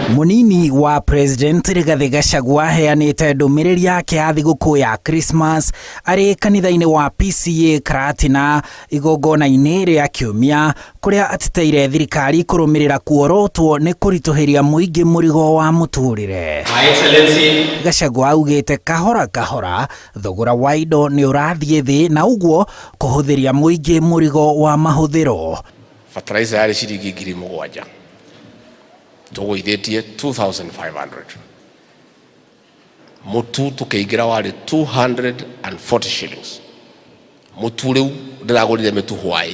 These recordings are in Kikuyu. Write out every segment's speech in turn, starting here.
Munini wa President Rigathi Gachagua aheanĩte ndũmĩrĩri yake ya thigũkũ ya Christmas arĩ kanitha-inĩ wa PCEA Karatina igongona-inĩ rĩa kiumia kũrĩa ateteire thirikari kũrũmĩrĩra kuorotwo nĩ kũritũhĩria mũingĩ mũrigo wa mũtũrĩre. My Excellency, Gachagua augĩte kahora kahora thogora wa indo nĩ ũrathiĩ thĩ na ũguo kũhũthĩria mũingĩ mũrigo wa mahũthĩro. Fertilizer yarĩ ciringi 7,000, tũgũithĩtie 2500. Mũtu tũkĩingĩra warĩ 240 shillings. Mũtu rĩu ndĩragũrire mĩtu hwaĩ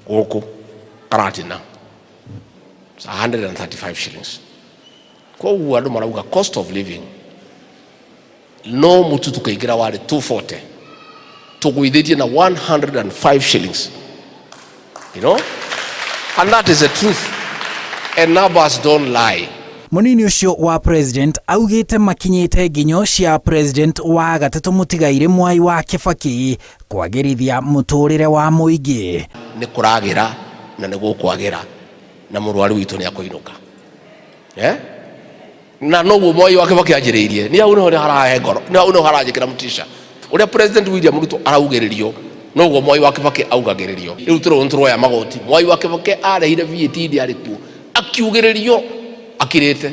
gũkũ Karatina 135 shillings. Koguo andũ marauga cost of living, no mũtu tũkĩingĩra warĩ 240, tũgũithĩtie na 105 shillings, and that is the truth, and numbers don't lie. Munini ũcio wa President augĩte makinyĩte nginyo cia President wa gatatũ mũtigairĩ Mwai wa Kibaki kwagĩrithia mũtũrĩre wa mũingĩ. Nĩ kũragĩra na nĩ gũkwagĩra na mũrwaru witũ nĩ akũinũka, eh? Na noguo Mwai wa Kibaki anjĩrĩirie. Nĩ hau nĩho harahe ngoro, nĩ hau nĩho haranjĩkĩra mũtisha. Ũrĩa President William Ruto araugĩrĩrio noguo Mwai wa Kibaki augagĩrĩrio. Rĩu tũrũ tũroya magoti. Mwai wa Kibaki arehire VAT ndĩ arĩ kuo, akiugĩrĩrio akirĩte.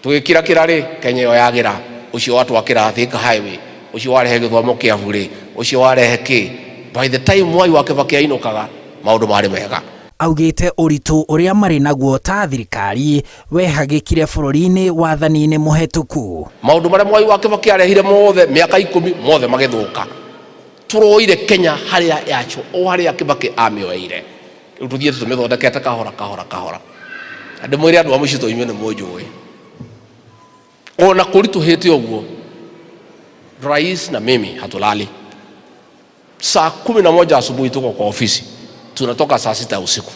Tũgĩkira kĩra rĩ Kenya ĩyo yagĩra. Ũcio watwakĩra Thika Highway, ũcio warehe gĩthomo kĩa burĩ, ũcio warehe kĩ. By the time Mwai wa Kibaki ainũkaga, maũndũ marĩ mega. Augĩte ũritũ ũrĩa marĩ naguo ta thirikari wehagĩkire bũrũri-inĩ wathani-inĩ mũhetũku. Maũndũ marĩa Mwai wa Kibaki arehire mothe mĩaka 10 mothe magĩthũka. Tũroire Kenya harĩa yacho o harĩa Kibaki amĩoeire. Rĩu tũthiĩte tũmĩthondekete kahora kahora kahora. Na ndĩmwĩre andũ a mũcitũ, inyuĩ nĩ mũnjũĩ, ona kũritũhĩte ũguo, rais na mimi hatulali. Saa 11 asubuhi tuko kwa ofisi, tunatoka saa 6 usiku,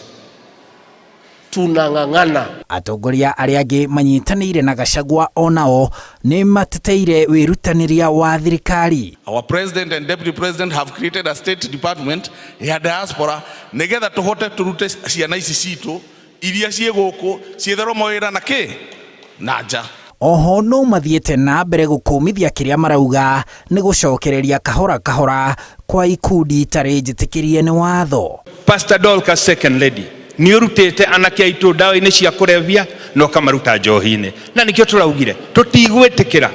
tunang'ang'ana. Atongoria arĩa angĩ manyitanĩire na Gachagua onao nĩ mateteire wĩrutanĩria wa thirikari. Our president and deputy president have created a state department ya diaspora nigetha tuhote turute ciana ici citũ iria ciĩ gũkũ cietherwo mawĩra na kĩ na nja. Oho no mathiĩte na mbere gũkũmithia kĩrĩa marauga nĩ gũcokereria kahora kahora kwa ikundi itarĩ njĩtĩkĩrie nĩ watho. Pastor Dorcas, second lady, nĩ ũrutĩte anake aitũ ndawa-inĩ cia kũrebia na ũkamaruta njohi-inĩ, na nĩkĩo tũraugire tũtigwĩtĩkĩra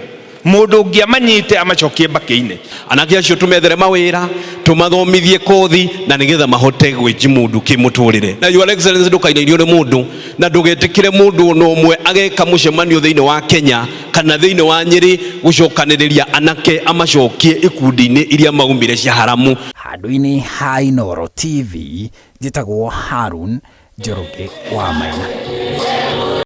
mũndũ ũngĩ amanyite amacokie mbakĩ-inĩ. Anake acio tũmethere mawĩra, tũmathomithie kothi na nĩgetha mahote gwĩjimundu kĩmũtũrĩre. Na Your Excellency, ndũkainairio nĩ mũndũ na ndũgetĩkĩre mũndũ ona ũmwe ageka mũcemanio thĩinĩ wa Kenya kana thĩinĩ wa Nyĩrĩ gũcokanĩrĩria anake amacokie ikundi-inĩ iria maumire cia haramu. Handũ-inĩ ha Inooro TV, njĩtagwo Harun Njoroge wa Maina.